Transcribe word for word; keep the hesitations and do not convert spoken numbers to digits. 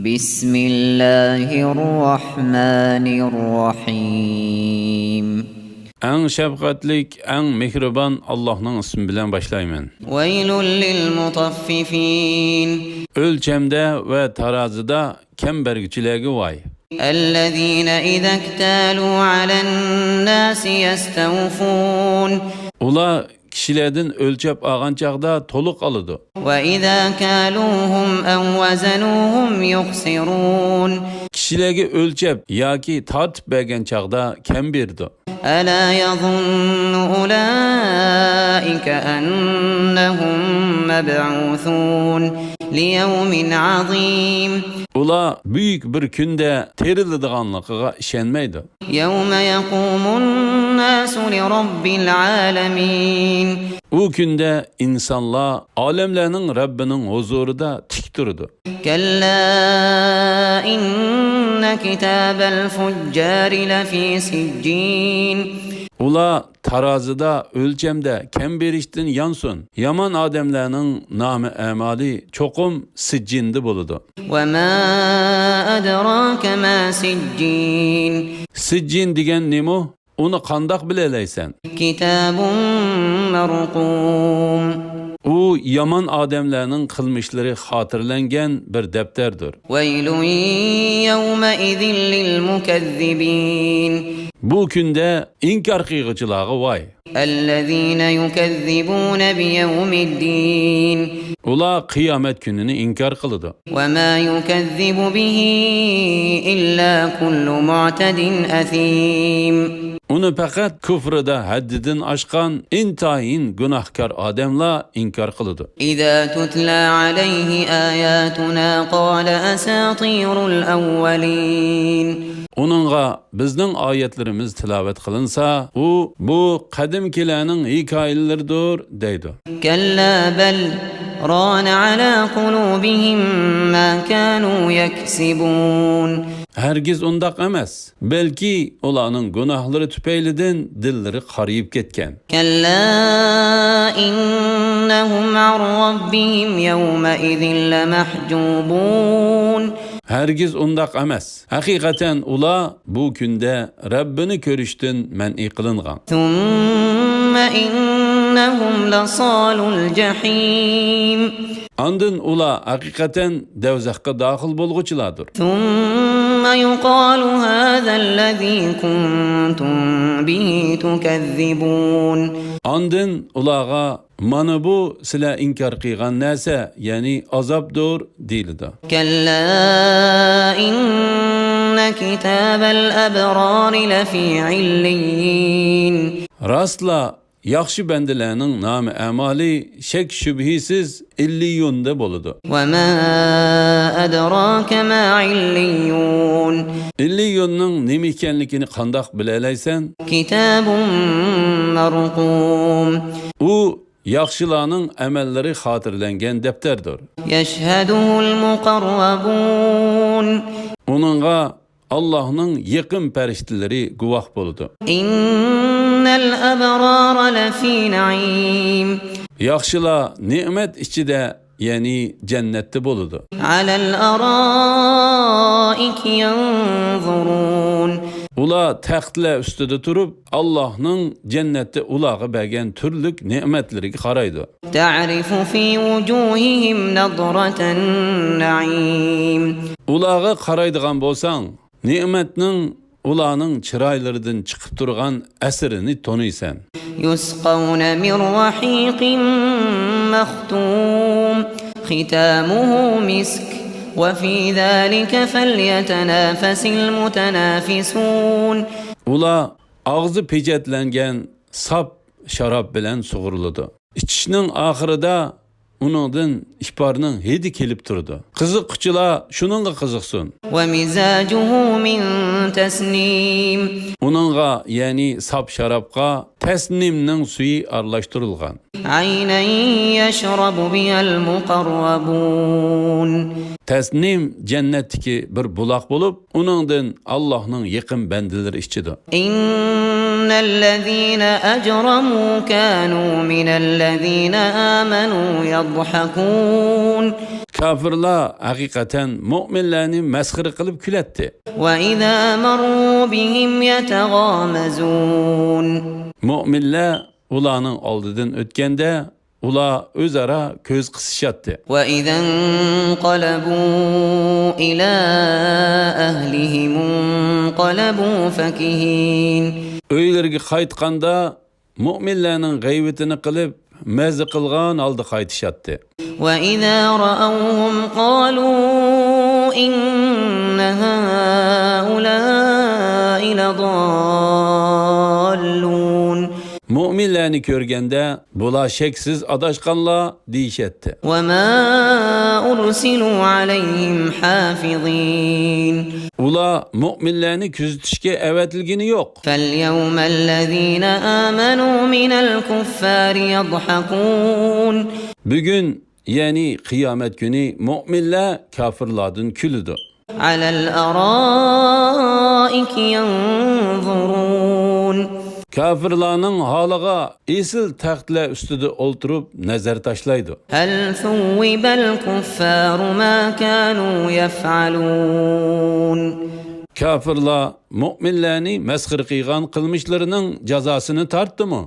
بسم الله الرحمن الرحيم. ئەڭ شەپقەتلىك، ئەڭ مېھرىبان ئاللاھنىڭ ئىسمى بىلەن باشلايمەن. ويل للمطففين. ئۆلچەمدە ۋە تارازىدا كەم بەرگۈچىلەرگە ۋاي. الذين إذا اكتالوا على الناس يستوفون. ئۇلار كىشىلەردىن ئۆلچەپ ئالغان چاغدا تولۇق ئالىدۇ. وإذا كالوهم أو وزنوهم يخسرون. كىشىلەرگە ئۆلچەپ ياكى تارتىپ بەرگەن چاغدا كەم بېرىدۇ. ألا يظن أولئك أنهم مبعوثون ليوم عظيم. ئۇلار بۈيۈك بىر كۈندە تىرىلىدىغانلىقىغا ئىشەنمەيدۇ. يوم يقوم الناس لرب العالمين. ئۇ كۈندە ئىنسانلار ئالەملەرنىڭ رەببىنىڭ ھۇزۇرىدا تىك تۇرىدۇ. كلا إن كتاب الفجار لفي سجين. ئۇلار تارازىدا، ئۆلچەمدە كەم بېرىشتىن يانسۇن. يامان ئادەملەرنىڭ نامە ئەمالى چوقۇم سىججىندا بولىدۇ. وما أدراك ما سجين. سىججىن دېگەن نېمە؟ ئۇنى قانداق بىلەلەيسەن؟ كتاب مرقوم. ئۇ يامان ئادەملەرنىڭ قىلمىشلىرى خاتىرىلەنگەن بىر دەپتەردۇر. ويل يومئذ للمكذبين. بۇ كۈندە ئىنكار قىلغۇچىلارغا ۋاي. الذين يكذبون بيوم الدين. ئۇلار قىيامەت كۈنىنى ئىنكار قىلىدۇ. وما يكذب به إلا كل معتد أثيم. ئۇنى پەقەت كۇفرىدا ھەددىدىن ئاشقان ئىنتايىن گۇناھكار ئادەملا ئىنكار قىلىدۇ. إذا تتلى عليه آياتنا قال أساطير الأولين. ئۇنىڭغا بىزنىڭ ئايەتلىرىمىز تىلاۋەت قىلىنسا، ئۇ بۇ قەدىمكىلەرنىڭ ھېكايىلىرىدۇر دەيدۇ. كلا بل ران على قلوبهم ما كانوا يكسبون. ھەرگىز ئۇنداق ئەمەس. بەلكى ئۇلارنىڭ گۇناھلىرى تۈپەيلىدىن دىللىرى قارىيىپ كەتكەن. كلا إنهم عن ربهم يومئذ لمحجوبون. ھەرگىز ئۇنداق ئەمەس. ھەقىقەتەن ئۇلار بۇ كۈندە رەببىنى كۆرۈشتىن مەنئى قىلىنغان. ثم إنهم لصالو الجحيم. ئاندىن ئۇلار ھەقىقەتەن دەۋزەخكە داخىل بولغۇچىلاردۇر. ثم يقال هذا الذي كنتم به تكذبون. ئاندىن ئۇلارغا مانا بۇ سىلەر ئىنكار قىلغان نەرسە، يەنى ئازابتۇر، دېيىلىدۇ. كلا إن كتاب الأبرار لفي عليين. راستلا ياخشى بەندىلەرنىڭ نامە ئەمالى شەك شۈبھىسىز ئىللىيۇندا بولىدۇ. وما أدراك ما عليون. ئىللىيۇننىڭ نېمە ئىكەنلىكىنى قانداق بىلەلەيسەن؟ كتاب مرقوم. ئۇ ياخشىلارنىڭ ئەمەللىرى خاتىرىلەنگەن دەپتەردۇر. يشهده المقربون. ئۇنىڭغا ئاللاھنىڭ يېقىن پەرىشتىلىرى گۇۋاھ بولىدۇ. إن الأبرار لفي نعيم. ياخشىلار نېمەت ئىچىدە، يەنى جەننەتتە بولىدۇ. على الأرائك ينظرون. ئۇلار تەختلەر ئۈستىدە تۇرۇپ، ئاللاھنىڭ جەننەتتە ئۇلارغا بەرگەن تۈرلۈك نېمەتلىرىگە قارايدۇ. تعرف في وجوههم نضرة النعيم. ئۇلارغا قارايدىغان بولساڭ، نېمەتنىڭ ئۇلارنىڭ چىرايلىرىدىن چىقىپ تۇرغان ئەسىرىنى تونۇيسەن. يسقون من رحيق مختوم ختامه مسك وفي ذلك فليتنافس المتنافسون. ئۇلار ئاغزى پېچەتلەنگەن ساپ شاراب بىلەن سۇغۇرۇلىدۇ. ئىچىشنىڭ ئاخىرىدا ئۇنىڭدىن ئىپارنىڭ ھىدى كېلىپ تۇرىدۇ. قىزىققۇچىلار شۇنىڭغا قىزىقسۇن. ومزاجه من تسنيم. ئۇنىڭغا، يەنى ساپ شارابقا تەسنىمنىڭ سۈيى ئارىلاشتۇرۇلغان. عينا يشرب بها المقربون. تەسنىم جەننەتتىكى بىر بۇلاق بولۇپ، ئۇنىڭدىن ئاللاھنىڭ يېقىن بەندىلىرى ئىچىدۇ. إن الذين أجرموا كانوا من الذين آمنوا يضحكون. كاپىرلار ھەقىقەتەن مۆمىنلەرنى مەسخىرە قىلىپ كۈلەتتى. وإذا مروا بهم يتغامزون. مۆمىنلەر ئۇلارنىڭ ئالدىدىن ئۆتكەندە، ئۇلار ئۆزئارا كۆز قىسىشاتتى. وإذا انقلبوا إلى أهلهم انقلبوا فكهين. ئۆيلىرىگە قايتقاندا، مۆمىنلەرنىڭ غەيۋىتىنى قىلىپ، مەززە قىلغان ھالدا قايتىشاتتى. وإذا رأوهم قالوا إن هؤلاء لضالون. مۆمىنلەرنى كۆرگەندە، بۇلار شەكسىز ئاداشقانلار، دېيىشەتتى. وما أرسلوا عليهم حافظين. ئۇلار مۆمىنلەرنى كۆزىتىشكە ئەۋەتىلگىنى يوق. فاليوم الذين آمنوا من الكفار يضحكون. بۈگۈن، يەنى قىيامەت كۈنى مۆمىنلەر كاپىرلاردىن كۈلىدۇ. على الأرائك ينظرون. كاپىرلارنىڭ ھالىغا ئېسىل تەختلەر ئۈستىدە ئولتۇرۇپ نەزەر تاشلايدۇ. هل ثوب الكفار ما كانوا يفعلون. كاپىرلار مۆمىنلەرنى مەسخىرە قىلغان قىلمىشلىرىنىڭ جازاسىنى تارتتىمۇ؟